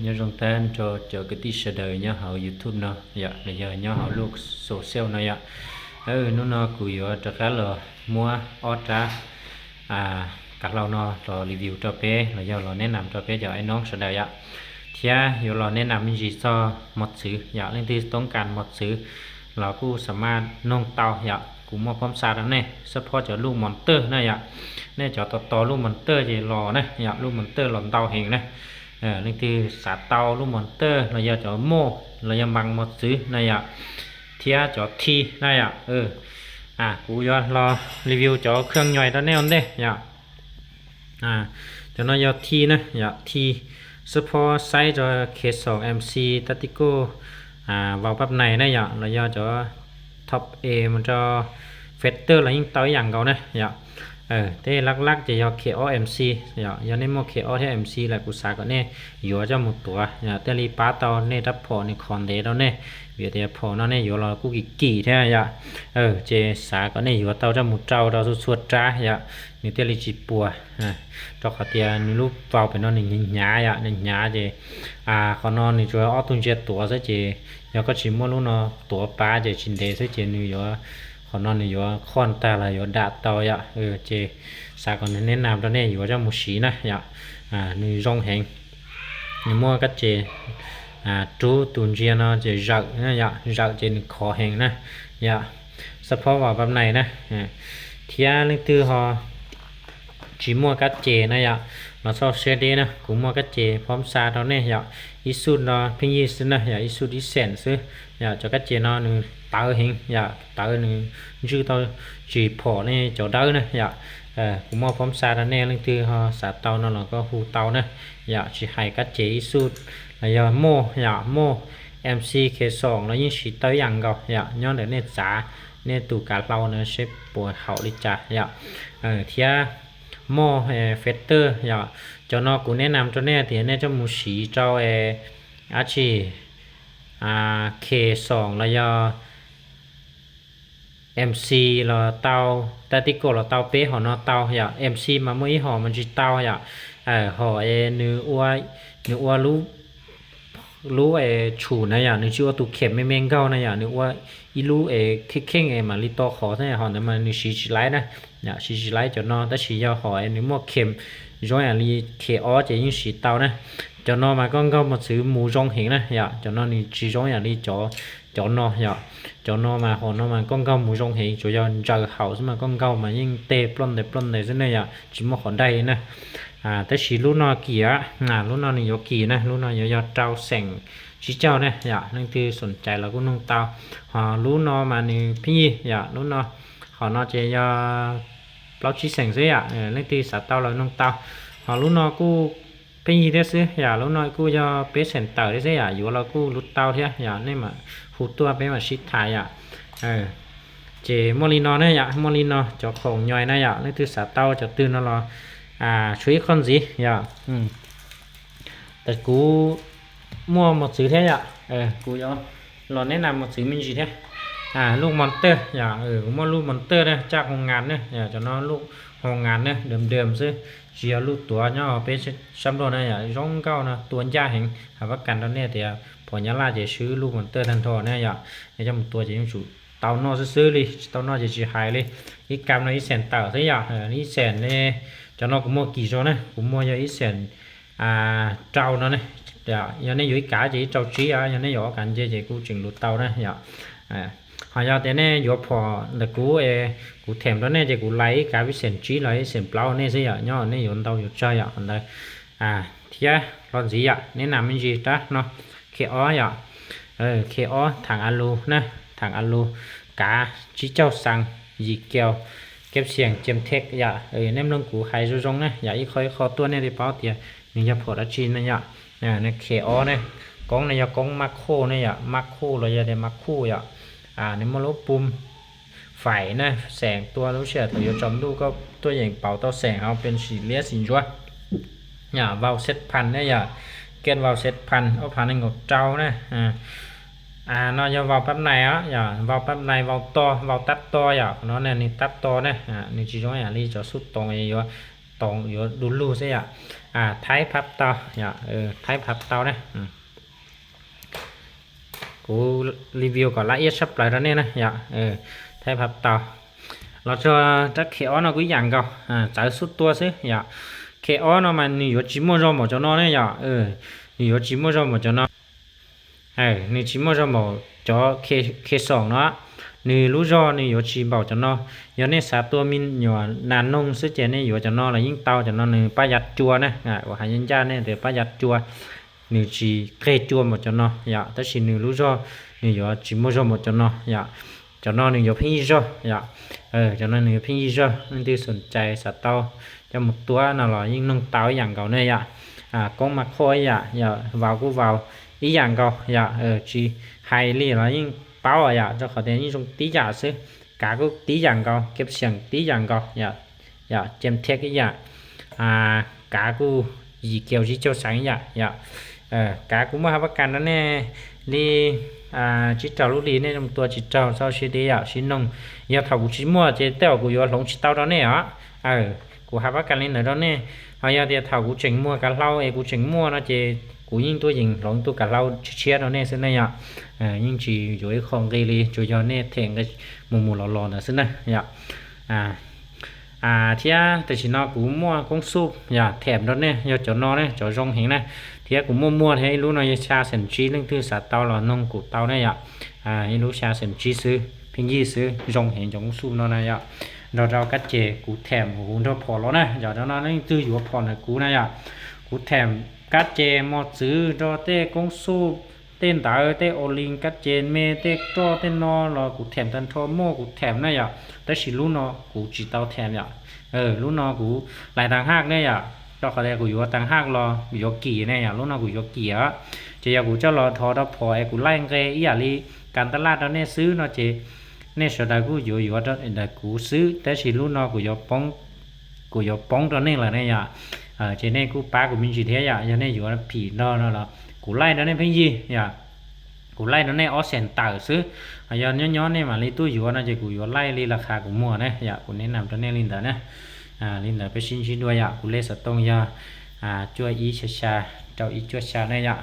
Nyob zoo tag nrho cov kwv tij sawv daws nyob hauv YouTube no yom, los yog nyob hauv lub social no yom. Hnub no kuv yuav rov qab los muab ob rab kav hlau no los review rau peb los yog los neb nam rau peb cov ai noob sawv daws yom. Thiab yuav los neb nam me ntsis txog mos txwv yom, leej twg toob kas mos txwv los kuj xa maj noog tau yom. Kuv muaj phoob xa rau nej, xab phob cov lub mos tawj na yom. Nej cov tos tos lub mos tawj ces los na yom, lub mos tawj los ntau heev na. Leej twg xav tau lub mos tawj los yog cov moj los yog npas mos txwv na yom, thiab cov thi na yom. Kuv yuav los review cov khwj nyois rau nej ua ntej yom. Cov no yog thi na yom, thi xab phob saib rau K xoom, M C, Tactical, Vau Pab Nais na yom, los yog cov Top A mus rau Fighter los yeej tau ib yam nkaus na yom. Tej lab lab ces yog K ob M C yom, yog nej muaj K ob thiab M C lawm kuv xav kom nej yuav coj mus tuav yom, thiaj li pab tau nej rab phom nws khov ntev rau nej. Vim tias phom no nej yuav los kuj kim kim thiab yom. Ces xav kom nej yuav tau coj mus rau rau txhua txhua rab yom, nws thiaj li tsis puas. Rau qhov tias nws lub vau pem no nws hnyav hnyav yom, nws hnyav ces qhov no nws tsuas ob tug ntsia tuav xwb ces yog koj tsis muab lub no tuav pab ces tsis ntev xwb ces nws yuav, qhov no nws yuav khoj tag los yuav dam tau yom. Ces xav kom nws neb nam rau nej yuav coj mus siv na yom. Nws zoo heev, nws muaj kab ces rub tus ntsia no ces zawm na yom, zawm ces nws khov heev na yom. Xab phob Vau Pab Nais na. Thiab leej twg ho tsis muaj kab ces na yom, los txhob siab deb na, kuv muaj kab ces phoob xa rau nej yom. Ib xub no pheej yig xwb na yom, ib xub ib xees xwb yom. Cov kab ces no nws tawv heev yom, tawv nws ntswj tau tsis phom nej cov dawb na yom. Kuv muaj phoob xa rau nej, leej twg ho xav tau no los koj hu tau na yom. Tsis hais kab ces ib xub los yog moj yom, moj M C K xoom los yeej siv tau ib yam nkaus yom, nyob ntawm nej txav nej tus kav hlau na seb puas haum li cas yom. Thiab moj Fighter yom, cov no kuv neb nam rau nej tias nej coj mus siv rau dab tsi, K xoom los yog M C los tau, Tactical los tau, peb hom no tau yom. M C mas muaj ib hom mas tsis tau yom. Hom nws ua, nws ua lub, lub tshum na yom, nws tsis ua tus khem me me nkaug na yom, nws ua ib lub es kheej kheej es mam li to qhov xwb, hom ntawd mas nws siv tsis laib na. Siv tsis laib cov no, tab sis yog hom nws muaj khem zoo yam li K ob ces yeej siv tau na. Cov no mas koj nkaug mos txwv mus zoo heev na yom, cov no nws tsis zoo yam li cov, cov no yom. Cov no mas hom no mas koj nkaug mus zoo heev, tsuas yog ntsaws haum xwb mas koj nkaug mas yeej teg ploj ntais ploj ntais xwb ne yom, tsis muaj qhov daig li na. Tab sis lub no kim, lub no nws yuav kim na, lub no yuav yog rau xees tsib caug ne yom, leej twg xoom cais los kuj noog tau. Ho lub no mas nws pheej yig yom, lub no, hom no ces yog plaub tsib xees xwb yom, leej twg xav tau los noog tau. Ho lub no kuj pheej yig thiab xwb yom, lub no kuj yog peb xees tawm thiab xwb yom, yuav los kuj lub tau thiab yom, nej mam hu tuaj peb mam sib tham yom. Ces muaj li no ne yom, muaj li no cov khoom nyois na yom, leej twg xav tau cov twg no los tshuav ib qho ntxiv yom. Tab kuv muaj mos txwv thiab yom, kuv yuav los neb nam mos txwv me ntsis thiab. Lub mos tawj yom, kuv muaj lub mos tawj na, caj hoo ngas na, cov no lub hoo ngas na, dam dam xwb, tsis yog lub tuav nyob peb sab nplog na yom, zoo nkauj no, tua ncaj heev. Hais pab kas rau nej tias phom nyab laj ces swb lub mos tawj tag nrho na yom, yog coj mus tua ces yeej tsum tau noj xwb xwb li, tsis tau noj ces tsis hais li. Ib kam no ib xees tawm xwb yom, ib xees ne, cov no kuv muaj kim zog na, kuv muaj yog ib xees rau no ne. Yog nej yuav ib kav ces ib rau tsib, yog nej yuav ob kav nce ces kuj tseem lus tau na yom. Ho yog tias nej yuav phom ntawm kuv, kuv them rau nej ces kuv lais ib kav ib xees tsib los ib xees plaub nej xwb yom, nyob nej yuav ntau yuav tsawg yom ntawd. Thiab los ntxiv yom, neb nam me ntsis rab no, K ob yom, K ob thaam a lus na, thaam a lus, kav tsib caug xees, yim kiaus, keb xias cem thej yom. Nej mloog kuv hais zoo zoo na yom, ib qho ib qho tuaj nej thiaj paub tias nws yog phom dab tsi na yom. K ob ne, koob ne yog koob mab khuj ne yom, mab khuj los yog tias mab khuj yom. Nws muaj lub pum faim na, xeem tua lub sij hawm thaum yuav tsaus ntuj koj tuaj yeem pauv tau xeem hauv pes xim liab xim ntsuav. Yog vau xeb phan ne yom, kej vau xeb phan ob phav nees nkaum rau na. No yog vau pab nais os, yog vau pab nais, vau to, vau tab to yom, qhov no ne nws tab to na, nws tsis zoo yam li cov xub toos yuav, toos yuav du lug xwb yom. Thaib phab tau, Thaib phab tau na. Kuv review kom laj iab tshaj plaws rau nej na yom. Thaib phab tau. Los txog rab khe ob no kuj ib yam nkaus, txawv xub tua xwb yom. Khe ob no mas nws yuav tsis muaj zog npaum cov no ne yom. Nws yuav tsis muaj zog npaum cov no. Nws tsis muaj zog npaum cov khe xoom no. Nws lub zog nws yuav tsis npaum cov no. Yog nej xav tua me nyuam nas noog xwb ces nej yuav cov no los yeej tau. Cov no nws pab yav cua na, uas hais ncaj ncaj nej tias pab yav cua. Nws tsis qeg cua npaum cov no yom, tab sis nws lub zog nws yuav tsis muaj zog npaum cov no yom. Cov no nws yuav pheej yig zog yom. Cov no nws yuav pheej yig zog, leej twg xoom cai xav tau coj mus tua no los yeej noog tau ib yam nkaus ne yom. Koob mas qhuaj ib yam, yog vau kuj vau ib yam nkaus yom. Tsis hais li los yeej paub yom, rau qhov tias yeej zoo tib yam xwb. Kav kuj tib yam nkaus, kiab xeem tib yam nkaus yom, cem thiab ib yam. Kav kuj yim kiaus tsib caug xees ib yam yom. Kav kuv muaj hab pab kas rau nej li tsib rau lub hlis, nej mus tua tsis raug txhob sib deb yom, sib noog. Yog thaum kuv tsis muaj ces tej zaum kuv yuav hloov tsis tau rau nej os. Kuv hab pab kas li ntawd rau nej. Ho yog tias thaum kuv tseem muag kav hlau es kuv tseem muaj no ces kuv yeej tuaj yeem hloov tus kav hlau tshiab tshiab rau nej xwb ne yom. Yeej tsis yuav ib qho nqi li, tsuas yog nej them nqi mus mus los los ntawd xwb na yom. Thiab tam sim no kuv muaj koob xuj yom, them rau nej yog cov no ne, cov zoo heev na. Thiab kuv muaj muag thiab, ib lub no yog xya xeem tsib, leej twg xav tau los noog kuv tau ne yom. Ib lub xya xeem tsib xwb, pheej yig xwb, zoo heev cov koob xuj no na yom. Nrog rau kab ces kuv them huv nrog phom los na yom, cov no leej twg yuav phom ntawm kuv na yom. Kuv them kab ces mos txwv nrog tej koob xuj, tej ntawv, tej o li kab ces me, tej roj tej no los kuv them tag nrho, muaj kuv them na yom. Tab sis lub no kuv tsis tau them yom. Lub no kuv lais tag haj ne yom, rau qhov tias kuv yuav tag haj los yuav kim ne yom, lub no kuv yuav kim. Ces yog kuv coj los dhos rau phom es kuv laij nqe ib yam li kas taj laj rau nej xwb no ces nej sawv daws kuj yuav yuav ntawm kuv xwb, tab sis lub no kuv yuav poob rau nej lawm ne yom. Ces nej kuj pab kuv me ntsis thiab yom, yog nej yuav phim nrog no los kuv laij rau nej pheej yig yom. Kuv laij rau nej ob xees tawm xwb. Yog nyob nyob nej mam li tuaj yuav no ces kuv yuav laij li las khas kuv muag na yom, kuv neb nam rau nej li ntawd na. Li ntawd peb sib ntsib dua yom, kuv lej xov tooj yog cuaj ib xya xya rau ib cuaj xya ne yom.